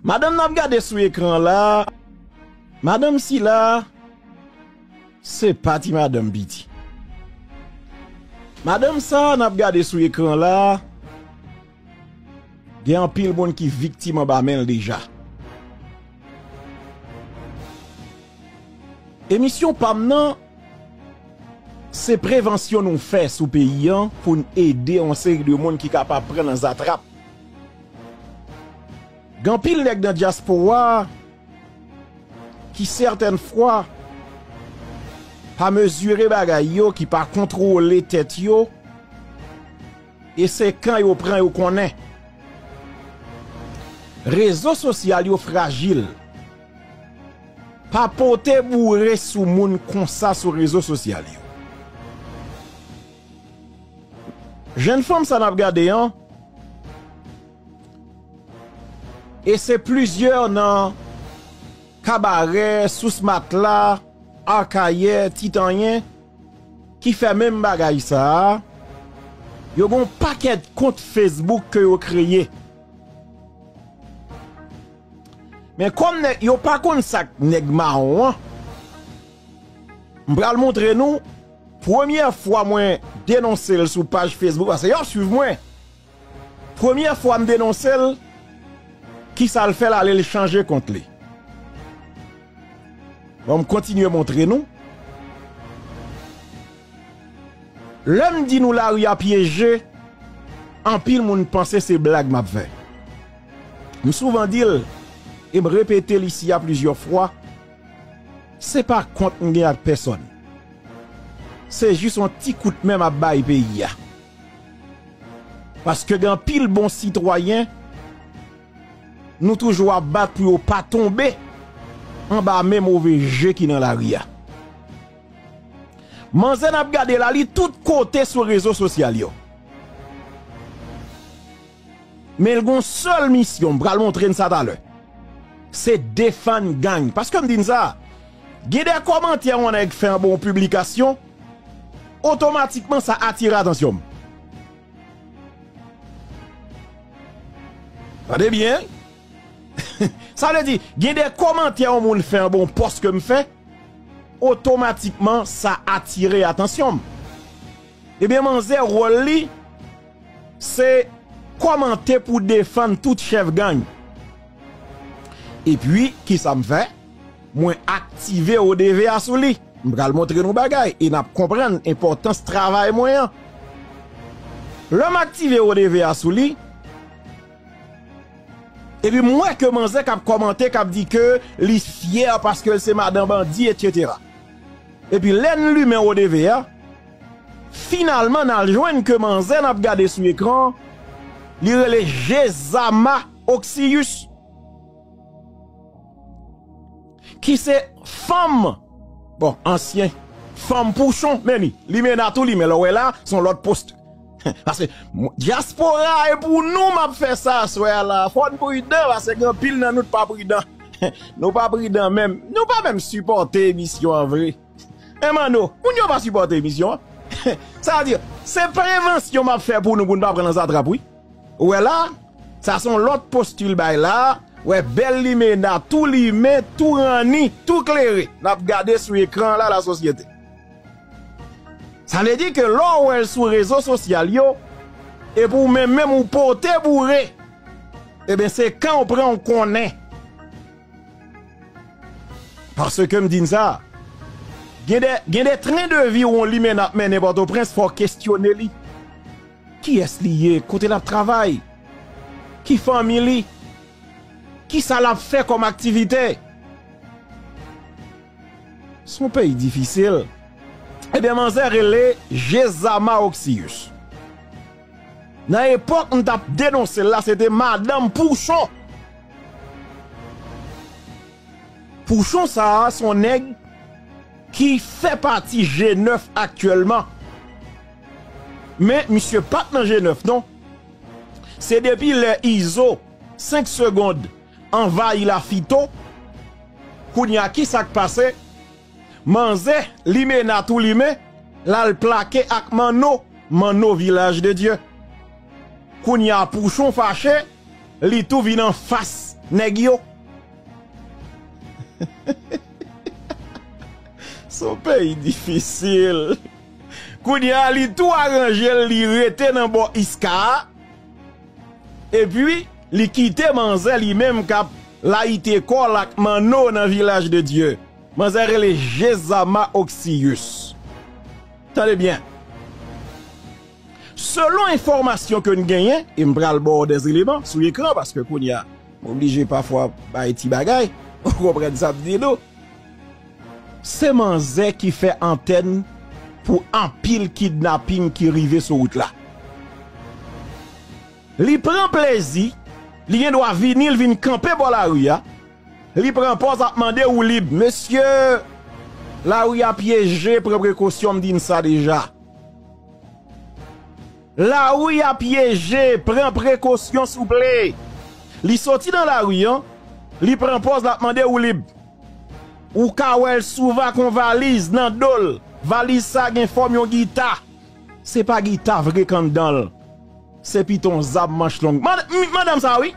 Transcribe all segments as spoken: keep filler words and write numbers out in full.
Madanm n ap gade sou ekran la, madanm sila, se pa ti madanm piti. Madanm sa n ap gade sou ekran la, gen anpil moun ki viktim anba men l deja. Emisyon pa m nan, se prevansyon nou fè sou peyi an pou n ede yon seri de moun ki kapab pran nan zatrap. Gen anpil nèg nan dyaspora a ki sètèn fwa pa mezire bagay yo, ki pa kontwole tèt yo, e se kan yo pran yo konnen. Rezo sosyal yo frajil. Pa pote boure sou moun konsa sou rezo sosyal yo. Jèn fanm sa n ap gade an, e se plizyè nan Kabarè, Sous Matla, Akayè, Titanyen, ki fè menm bagay sa a. Yo gen yon pakèt kont Facebook ke yo kreye. Men kòm nèg, yo pa konn sa k nèg mawon an, m pral montre nou. Premyè fwa mwen denonse l sou paj Facebook, paske y ap swiv mwen. Premyè fwa m denonse l, kisa l fè l ale, l chanje kont li. Bon, m kontinye montre nou. Lè m di nou lari a pyeje, anpil moun panse se blag m ap fè. M souvan di l, e m repete l isi a plizyè fwa, se pa kont m gen ak pèsòn. Se jis yon ti kout men m ap bay peyi a. Paske gen anpil bon sitwayen, nou toujou ap bat pou yo pa tonbe anba men move je ki nan lari a. Manzè n ap gade la, li tout kote sou rezo sosyal yo. Men l gon sèl misyon, m pral montre n sa talè. Se defann gang. Paske m di n sa, gen de kòmantè yon nèg fè anba yon piblikasyon, otomatikman sa atire atansyon m. Tande byen. Sa vle di, gen de kòmantè yon moun fè anba yon pòs ke m fè, otomatikman sa atire atansyon m. Ebyen, manzè, wòl li, se kòmante pou defann tout chèf gang. Epi, kisa m fè? Mwen aktive O D V a sou li. M pral montre nou bagay e n ap konprann enpòtans travay mwen an. Lè m aktive O D V a sou li, epi m wè ke manzè k ap kòmante, k ap di ke li fyè paske l se madan bandi, etsetera. Epi lè n limen O D V a, finalman n al jwenn ke manzè n ap gade sou ekran, li rele Jezama Oxyus, ki se fanm, bon, ansyen fanm Pouchon, men li, limena tou limen, lè w wè la, se yon lòt post. Paske, mwen, dyaspora, e pou nou m ap fè sa aswè a la. Fò n pridan, paske gen anpil nan nou t pa pridan. Nou pa pridan menm. Nou pa menm sipòte emisyon an vre. Men manno, moun yo pa sipòte emisyon an. Sa vle di, se prevansyon m ap fè pou nou, pou n pa pran nan zatrap, wi. Ou wè la, sa se yon lòt postil bay la. Wè, bèl limena, tou limen, tou ranni, tou klere. N ap gade sou ekran an la, lasosyete. Sa vle di ke lè w wè l sou rezo sosyal yo, epi w menm menm ou pote boure, ebyen se kan w pran w konnen. Paske m di n sa, gen de, gen de tren de vi w yon limena ap mennen Pòtoprens, fò w kestyone li. Kiyès li ye? Kote l ap travay? Ki fanmi li? Kisa l ap fè kòm aktivite? Se yon peyi difisil. Ebyen, manzè rele Jezama Oxyus. Nan epòk m t ap denonse l la, se te madanm Pouchon. Pouchon sa a, se yon nèg ki fè pati G nèf aktyèlman. Men, misye pa t nan G nèf, non. Se depi lè Izo, senk segond, anvayi Lafito. Kounye a, ki sa k pase? Manzè, limena tou limen, l al plake ak Manno, Manno Vilaj de Dye. Kounye a, Pouchon fache, li tou vin anfas nèg yo. Se yon peyi difisil. Kounye a, li tou aranje l, li rete nan bò Iska a. Epi, li kite manzè li menm k ap layite kò l ak Manno nan Vilaj de Dye. Manzè rele Jezama Oksiyis. Tande byen. Selon enfòmasyon ke n genyen, e m pral ba w dèzeleman sou ekran, paske kounye a, m oblije pafwa bay ti bagay, ou konprann sa m di nou. Se manzè ki fè antèn pou anpil kidnaping ki rive sou wout la. Li pran plezi, li gen dwa vini, l vin kanpe bò lari a, li pran pòz ap mande woulib. Mesye, lari a pyeje, pran prekosyon, m di n sa deja. Lari a pyeje, pran prekosyon souple. Li soti nan lari an, li pran pòz l ap mande woulib. Ou ka wè l souvan ak yon valiz nan do l. Valiz sa gen fòm yon gita. Se pa gita vre k anndan l. Se pito yon zam manch long. Mad- m- madanm sa wi.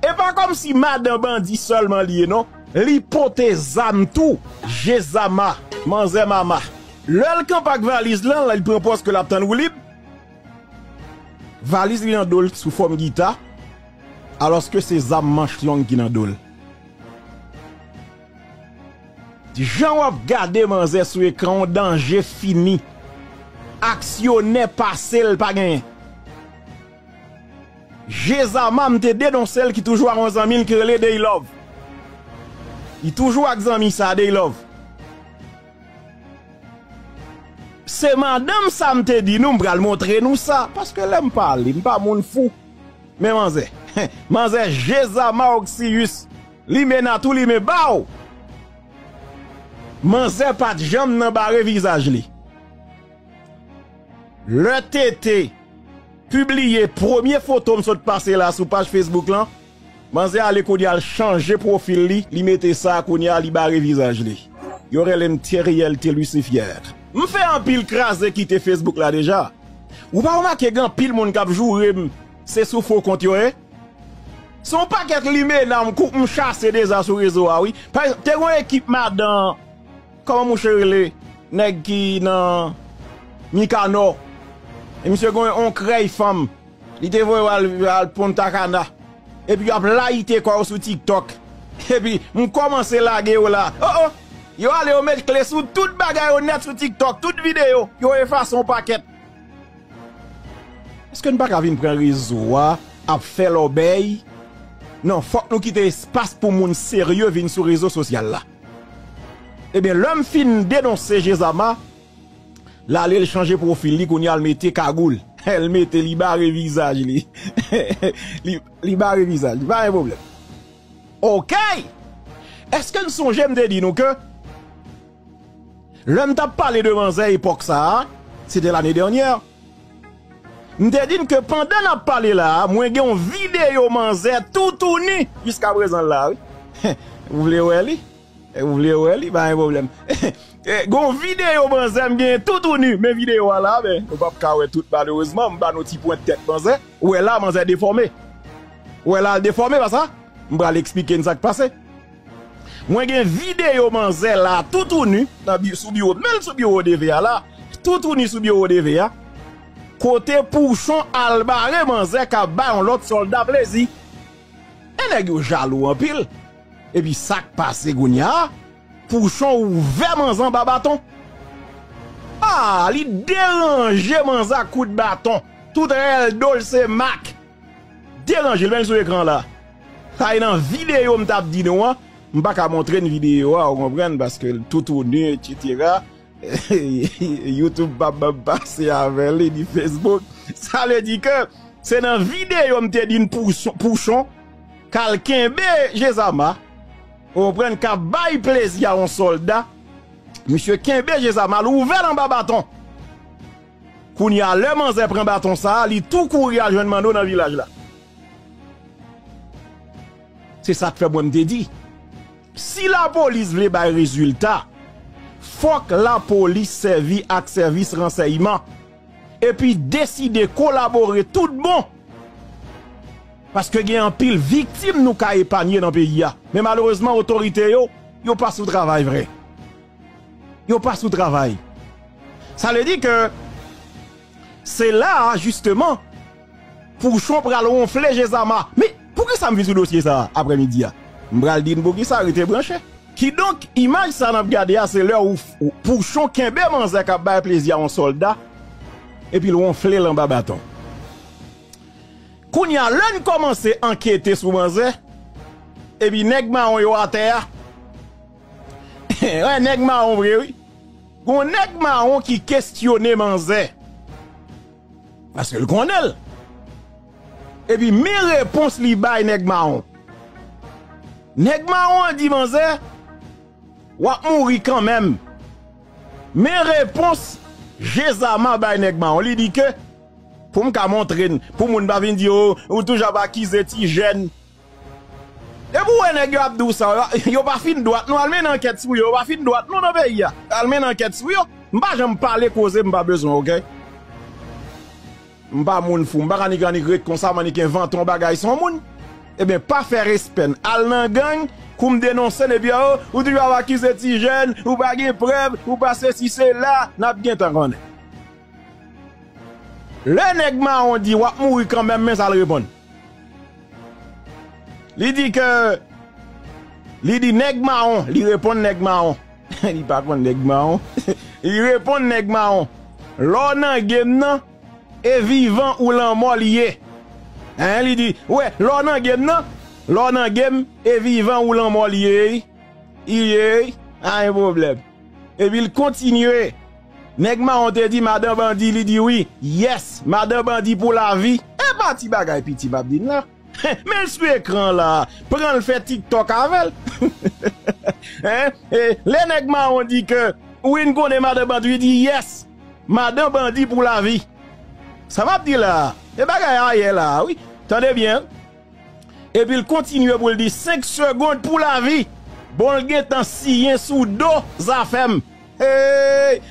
E pa kòmsi madan bandi sèlman li ye non. Li pote zam tou. Jezama, manzè mama. Lè l kanpe ak valiz lan, li pran pòz ke l ap tann woulib. Valiz li nan do l sou fòm gita, alòske se zam manch long ki nan do l. Jan w ap gade manzè sou ekran, yon danje fini. Aksyonè pase l pa genyen. Jezama, m te denonse l, ki toujou ak yon zanmi l ki rele Daylove. Li toujou ak zanmi sa, Daylove. Se madanm sa m te di nou, m pral montre nou sa. Paske lè m pale, m pa moun fou. Men manzè. Manzè Jezama Oksiyis. Limena tou limen ba w. Manzè pa t janm nan bare vizaj li. Lè T T pibliye premye foto m sot pase la sou paj Facebook lan, manzè ale kounye a l chanje pwofil li, li mete sa kounye a li bare vizaj li. Yo rele m Theriel T Lucifier. M fè anpil kraze kite Facebook la deja. Ou pa remake gen anpil moun k ap joure m se sou fo kont yo ye? Se yon pakèt limena m kou m chase deja sou rezo a wi. Pa egzanp, te gen yon ekip madan, kòman mouche rele, nèg ki nan Mikanò. E misye gen yon krèy fanm. Li te voye yo al, al Punta Cana. Epi y ap layite kò yo sou TikTok. Epi m kòmanse lage yo la. Oh oh! Yo ale yo met kle sou tout bagay yo nèt sou TikTok, tout videyo. Yo efase yon pakèt. Èske n pa ka vin pran rezo a ap fè lòbèy? Non, fòk nou kite espas pou moun serye vin sou rezo sosyal la. Ebyen, lè m fin denonse Jezama, l ale l chanje pwofil li, kounye a l mete kagoul. L mete, li bare vizaj li. Li, li bare vizaj li, pa gen pwoblèm. Oke! Èske n sonje m te di nou ke lè m t ap pale de manzè epòk sa a, se te lane dènyè, m te di n ke pandan n ap pale la a, mwen gen yon videyo manzè toutouni jiska prezan la, wi. Ou vle wè li? E ou vle wè li, pa gen pwoblèm. E, gen yon videyo manzè m genyen toutouni, men videyo a la, men, nou p ap ka wè tout malerezman, m ba nou ti pwent tèt manzè. Ou wè la, manzè defòme. Ou wè la, l defòme, pa sa? M pral eksplike n sa k pase. Mwen gen videyo manzè la, toutouni, nan bi-, sou biwo, men l sou biwo D V A la, toutouni sou biwo D V A, kote Pouchon al bare manzè k ap bay yon lòt sòlda plezi. E nèg yo jalou anpil. Epi sa k pase kounye a, Pouchon ouvè manzè anba baton. Ah, li deranje manzè ak kout baton. Tout rèl do l se mak. Deranje l, men l sou ekran la. Sa e nan videyo m t ap di nou an. M pa ka montre n videyo a, ou konprann, paske l toutouni, etsetera. YouTube p ap ban m pase avè li, ni Facebook. Sa vle di ke se nan videyo m te di n Pouchon, Pouchon k al kenbe Jezama, ou konprann, k ap bay plezi a yon sòlda. Misye kenbe Jezama, l ouvè l anba baton. Kounye a, lè manzè pran baton sa a, li tou kouri al jwenn Manno nan vilaj la. Se sa k fè mwen m te di, si lapolis vle bay rezilta, fòk lapolis sèvi ak sèvis ransèyman, epi deside kolabore tout bon Paske gen anpil viktim nou ka epanye nan peyi a. Men malerezman, otorite yo, yo pa sou travay vre. Yo pa sou travay. Sa vle di ke se la a, jisteman, Pouchon pral wonfle Jezama. Men, poukisa m vin sou dosye sa a aprèmidi a? M pral di n poukisa, rete branche. Kidonk, imaj sa n ap gade a, se lè ou, ou Pouchon kenbe manzè k ap bay plezi a yon sòlda, epi l wonfle l anba baton. Kounye a, lè n kòmanse ankete sou manzè, epi nèg mawon yo atè a, wè, nèg mawon vre, wi. Gon nèg mawon ki kestyone manzè. Paske l konnen l. Epi men repons li bay nèg mawon. Nèg mawon an di manzè, w ap mouri kanmenm. Men repons Jezama bay nèg mawon. Li di ke, pou m ka montre n, pou moun pa vin di, o, ou toujou ap akize ti jèn. Depi w wè nèg yo ap di w sa, yo, yo pa fin dwat non, al mennen ankèt sou yo, yo pa fin dwat non nan peyi a. Al mennen ankèt sou yo. M pa janm pale koze m pa bezwen, oke? M pa moun fou, m pa ka annik annik ret konsa, m annik envante yon bagay sou yon moun. Ebyen, pa fè respè n. Al nan gang, kou m denonse n, epi, o, ou toujou ap akize ti jèn, ou pa gen prèv, ou pa sesi sela, n ap gentan konnen. Lè nèg mawon di, w ap mouri kanmenm, men sa l reponn. Li di ke, li di nèg mawon, li reponn nèg mawon. Li pa konn nèg mawon. Li reponn nèg mawon. Lè w nan game nan, e vivan ou lanmò li ye. Hein, li di, wè, lè w nan game nan, lè w nan game, e vivan ou lanmò li ye, wi. Li ye, wi. Pa gen pwoblèm. Epi l kontinye. Nèg mawon te di madan bandi, li di wi. Yes, madan bandi pou lavi. E pa ti bagay piti m ap di n la. Men l sou ekran la. Pran l fè TikTok avè l. Hein? E lè nèg mawon di ke wi n konnen madan bandi, li di yes, madan bandi pou lavi. Sa m ap di la, e bagay ayè la, wi. Tande byen. Epi l kontinye pou l di senk segonn pou lavi. Bon, l gentan siyen sou do Zafèm. Hey!